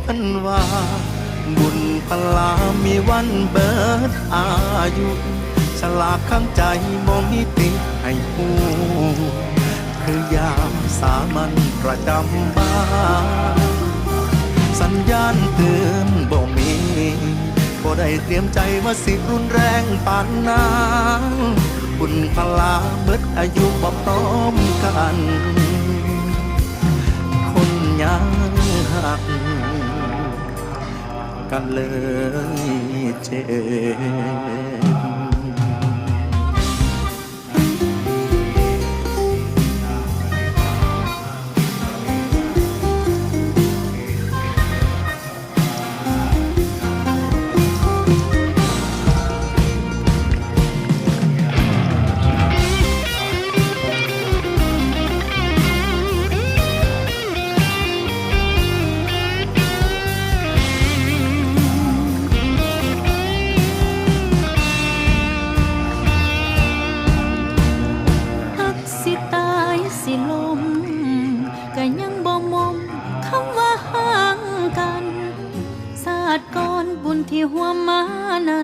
ເພິ່ນວ່າ ບຸນພະລາມີວັນເບິດອາຍຸ ສະຫຼາກຄາງໃຈບໍ່ມີຕິໃຫ້ຮູ້ ຄືຢາມສາມັນປະຈຳບ້ານ ສັນຍານເຕືອນບໍ່ມີ ບໍ່ໄດ້ຕຽມໃຈວ່າຊິຮຸນແຮງປານນັ້ນ ບຸນພະລາເບິດອາຍຸບໍ່ພ້ອມກັນ ຄົນຍັງຮັກກັນເລີຍເຈັບ. ຮັກຊິຕາຍຊິລົ້ມ ກະຍັງບໍ່ໝົດຄຳວ່າຮັກກັນ ຊາດກ່ອນບຸນທີ່ຮ່ວມມານັ້ນ